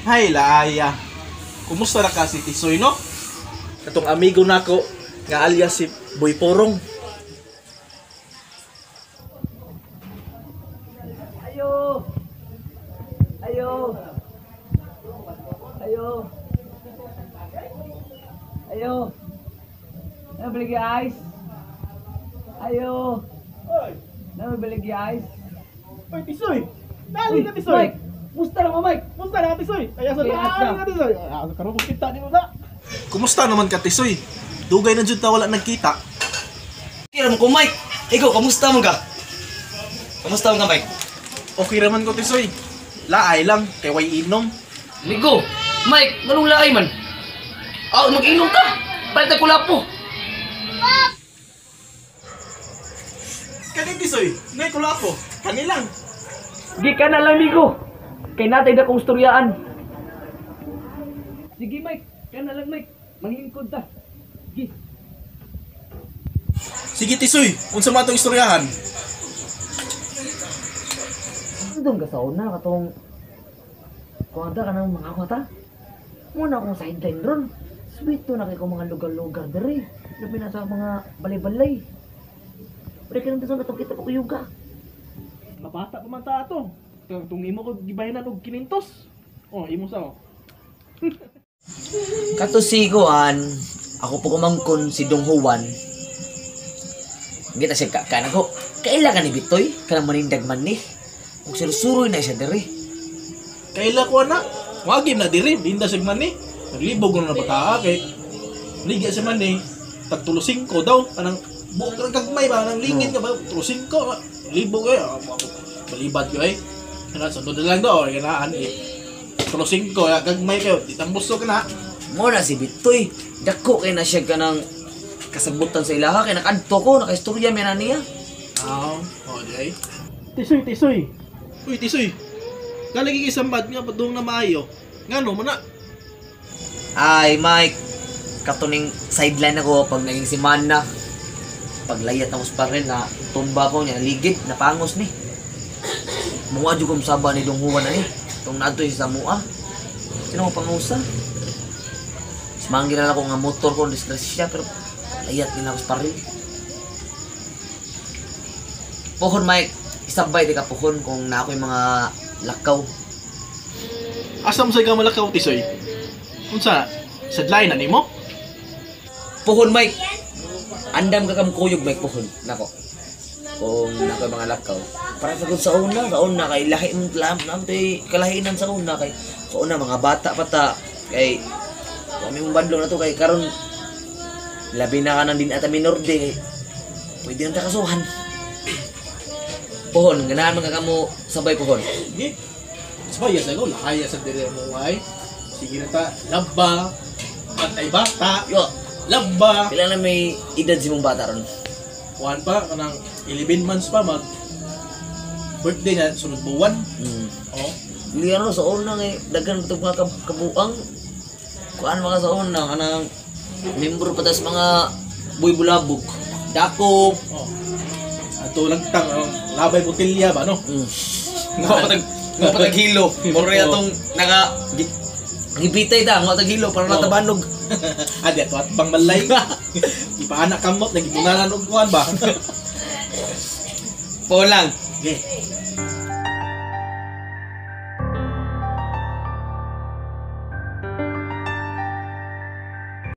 Hay laaya. Kumusta na ka si Tisoy, no? Katong amigo nako nga alias si Boy Porong. Ayo! Ayo! Ayo! Ayo! Ano baligi ice? Ayo! Oy, Ano baligi ice? oy Tisoy. Dali na Tisoy. Mike! Musta na mo, Mike? Kumusta na Tisoy? Ay asa Okay, na na. Tisoy. Ah, karon ko kita nimo na. Kumusta naman ka Tisoy? Dugay na jud ta wala nagkita. Kira mo ko, Mike! Ikaw, kamusta mo ka? Kamusta mo ka, Mike? Okay raman ko Tisoy. Laay lang kay way inom. Migo! Mike, manong laay man? Ah, mag-inom ka! Palit ang kulapo! Kani Tisoy, ngay kulapo. Kani lang. Gi ka na lang, migo! Kay natay na kong istoryaan. Sige, Mike. Ka na lang, Mike. Manghingkod ta. Sige. Sige Tisoy, unsa man atong istoryahan? Doon ka sa una, katong kuwada ka ng mga kwata. Muna akong sideline ron. Sweet to na kay ko mga lugar-lugar dere. Labi na sa mga balay-balay. Pero ka nang katong kita pa kuyuga. Mabata pa man ta ato. Tung imo ko gibahinan og 500. Oh, imo sa oh. Kato si Kuan, ako po kumangkon si Dong Juan. Gita siya ka ko. Kaila ka ni Bitoy, kanang manindag man ni. Kung surusuroy na siya dere. Kaila ko na. Wagi na diri, linda sig man ni. Naglibog na bata kay ligya sa man ni. Tag 5 daw kanang buok ra gagmay ba nang lingid ka ba 5 libog eh ako balibad ko eh. Kana sunod na lang daw kanaan eh. 5 ya gagmay kayo, di tambusok na. Mo na si Bitoy. Dako kay na siya kanang kasabutan sa ilaha kay nakadto ko, nakaistorya mi na niya. Ah, oh di ay. Tisoy, tisoy. Uy, tisoy. Kalagi kay sambad nga padung na maayo. Ngano man na? Ay, Mike. Katuning sideline ako pag naging simana. Paglayat ako sa parel na tumba ko niya, ligid, napangos ni. Mua jud kong saba ni Dong Juan na ni. Itong naadto siya sa mua. Sino mo pangusa? Sumanggi na lang ako nga motor ko, disgrasya, pero layat din ako sa parel. Pohon, Mike. Isabay di ka pohon kung na ako'y mga lakaw. Asa mo sa ikaw malakaw, tisoy? Unsa? Sadlay na nimo? Pohon, Mike. Andam ka kam kuyog, Mike, pohon. Nako. Kung nako yung mga lakaw. Para sa sa una kay lahi mo lam nam tay kalahinan sa una kay sa una mga bata pa ta kay kami mong badlong na to kay karon labi na ka nang din ata minor de kay pwede na ta kasuhan. Pohon, ganahan man ka kamo sabay pohon. Hindi. Sabay sa ikaw, lakaya sa dire mo ay. Sige na ta, laba, pantay bata, Yo, laba. pila na may edad si mong bata ron? Kuan pa, kanang 11 months pa mag birthday niya, sunod buwan. Oh. Hindi ano, sa una eh, daghan ko mga kabuang. Kuan mga sa una, kanang membro pa tas mga buy bulabog. Dakop. Oh. Ato lang tang ang labay botilya ba no? Nga patag hilo. Mura atong naka gipitay ta, nga patag hilo para natabanog. Adi ato at bang malay. Ipaanak kamot nagibunalan og kuan ba. Po lang. Okay.